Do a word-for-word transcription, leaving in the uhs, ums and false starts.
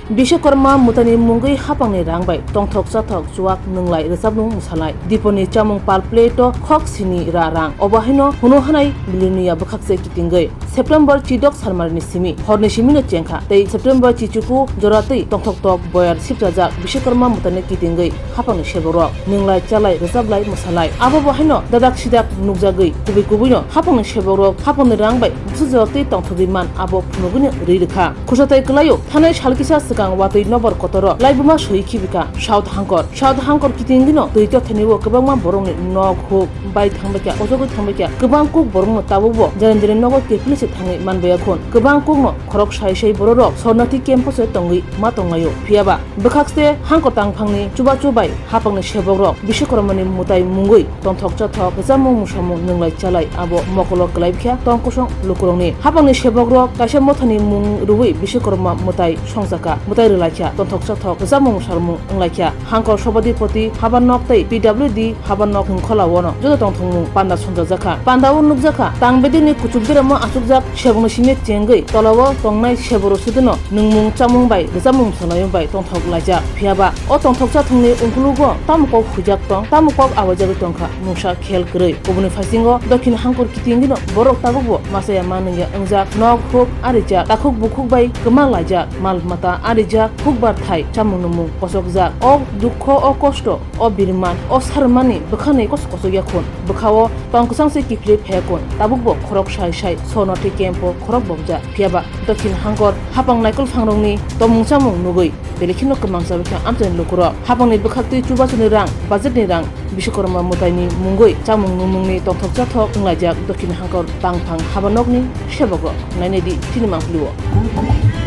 Biswakarma mwtaini mungwi hapangni rang bai tongthok chathok chuak nwnglai rwchapmung mwsalai. Diponi chamung per plate o khok sini ra rang. Obo haino hunu hanai Milunia bwkhakse kitingwi. September chidok salmarini simi horni simino chengkha tei September chichuku joratwi tongthok tok boyar sipchajak Biswakarma mwtaini kitingwi hapangni sebokrok nwnglai chalai rwchaplai mwsalai. Abo bo haino dadak sidak nukjagwi kubui kubuino hapangni sebokrok hapangni rang bai bwsajak tei tongthogwi man abo phunugwino rwi rwkha. Khursa tei kwlaio thanai sal kisa swkang watwi nokbar kotoro laibuma soi khibika South Hangkor. South Hangkor kitingwino twi tothani o kwbangma borokni nok huk bai thangbaikha, ojogwi thangbaikha. Kwbang kuk borokno tabukbo jani jani nogo kiphilwi se thangwi manbaiya khun. Kwbang kukno khorok sai sai bororok sornathi camp o se tongwi ma tonglaio. Phiyaba bwkhakste hangkor tangphangni chubachu bai hapangni sebokrok Biswakarmani mwtai mungwi tongthok chathok rwchapmung mwsamung nwnglai chalai abo mokolo kwlaibikha tong kosong lukurokni. Hapangni sebokrok kaisa mothani mung rwui Biswakarma mwtai songjakha, mwtai rwlaikha, tongthok chathok rwchapmung mwsamung wnglaikha. Hangkor Sobadipoti habanok tei P W D habanok hwnkholao no joto tongthokmung panda songchajakha. Pandao nukjakha, tang bedekni kuchuk beramo achukjak sebokni simi chengwi tolao tongnai seboro suduno nwngmung chamung bai rwchapmung mwsanai bai tongthok laijak. Phiyaba o tongthok chathokni ungkulugo tamo kok huijak tong, tamo kok awaijagwi tongkha mungsa khel kwrwi. Oboni phasingo Dokhin Hangkor kitingwino borok tabukbo machaya manwngya wngjak, nok huk arijak, takhuk bukhuk bai kwma laijak, mal mata arijak, hukbar thai chamung nwngmung kosokjak. O dukho, o kosto, o birman, o sarmani bwkhani kos kosokya khun. Bwkhao tong kwchang se kiphilwi phaiya khun. Tabukbo khorok sai sai sornathi camp o khorok bobjak. Phiyaba Dokhin Hangkor hapang naikolphangrokni tongmung chamung nugwi belai kheno kwmang chabaikha amchaini lukurok. Hapangni bwkhaktwi chubachuni rang, budget ni rang, Biswakarma mwtaini mungwi chamung nwngmungni tongthok chathok wnglaijak Dokhin Hangkor tangphang habanokni sebokrok. Nainai di chini mangpili o.